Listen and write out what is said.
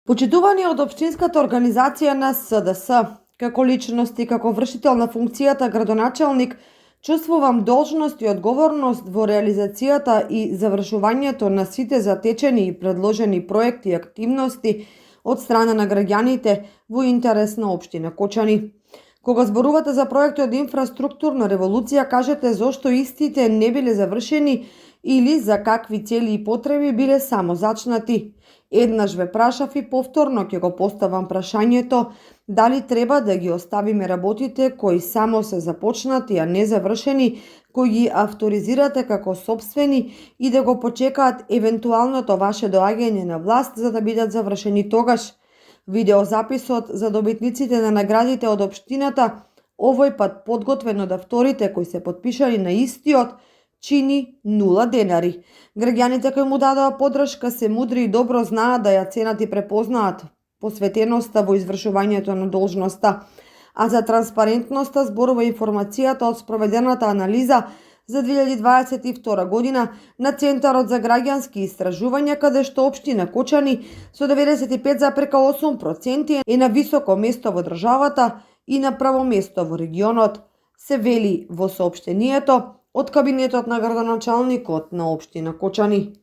Почитувани од општинската организација на СДС, како личност и како вршител на функцијата градоначалник, чувствувам должност и одговорност во реализацијата и завршувањето на сите затечени и предложени проекти и активности од страна на граѓаните во интерес на општина Кочани. Кога зборувате за проекти од инфраструктурна револуција, кажете зошто истите не биле завршени или за какви цели и потреби биле само зачнати. Еднаш ве прашав и повторно ќе го поставам прашањето дали треба да ги оставиме работите кои само се започнати, а не завршени, кои ги авторизирате како собствени и да го почекаат евентуалното ваше доаѓање на власт за да бидат завршени тогаш. Видеозаписот за добитниците на наградите од општината, овој пат подготвен од авторите кои се потпишани на истиот, чини 0 денари. Граѓаните кои му дадоа поддршка се мудри и добро знаат да ја ценат и препознаат посветеноста во извршувањето на должноста. А за транспарентноста зборува информацијата од спроведената анализа за 2022 година на Центарот за граѓански истражувања, каде што општина Кочани со 95,8% е на високо место во државата и на прво место во регионот, се вели во соопштението од кабинетот на градоначалникот на општина Кочани.